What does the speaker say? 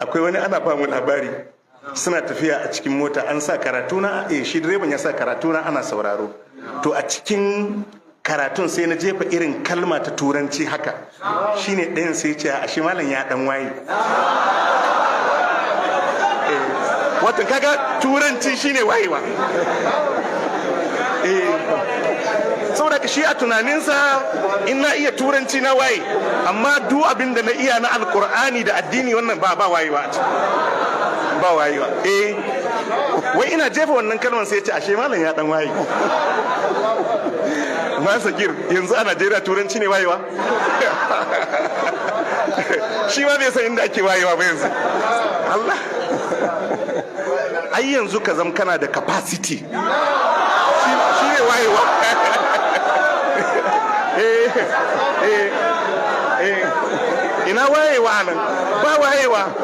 Akwai wani, ana ba mu labari, suna tafiya a cikin mota, an sa karatu na, shi direban ya sa karatu na ana sauraro. To, a cikin karatun sai na jefa irin kalma ta Turanci haka. Shine ɗayan sai ce, "A shi malam ya dan waye." Wato kaga Turanci shine wayewa. Saboda ka shi a tunaninsa, in na iya Turanci na waye, amma duk abin da na iya na Alkur'ani da addini, wannan ba wayewa a ciki, ba wayewa. Wai ina jefa wannan kalmar sai ya ce, "Ashe malam ya dan waye." Masagir, yanzu a Najeriya Turanci ne wayewa? Shi ma bai san inda ake wayewa ba yanzu. Allah, ai yanzu ka zam kana da capacity shi ne wayewa. Eh, ina wayewa nan? Ba wayewa.